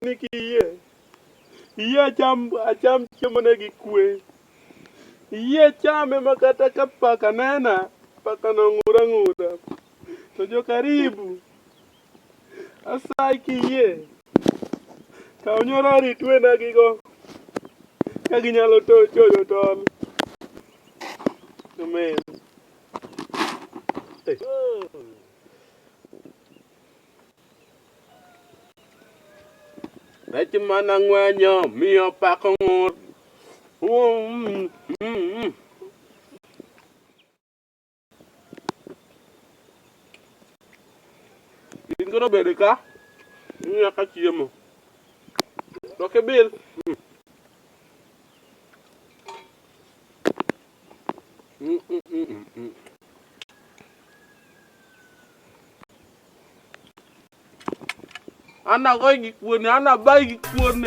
Ni kiyie, iyie acham acham chiemo ne gi kwe. Iyie chame ma kata ka paka nena, paka no ng'ura ng'ura. To jo karibu, asayi kiyie, kaw nyororo itwena gigo ka ginyalo to chodo tol. Amen. Eh. Rech mana ng'wenyo miyo pako ng'ur. In koro bed ka, ing'iya ka chiemo. To ok ibil. An agoyi gi kuon, an abayi gi kuon.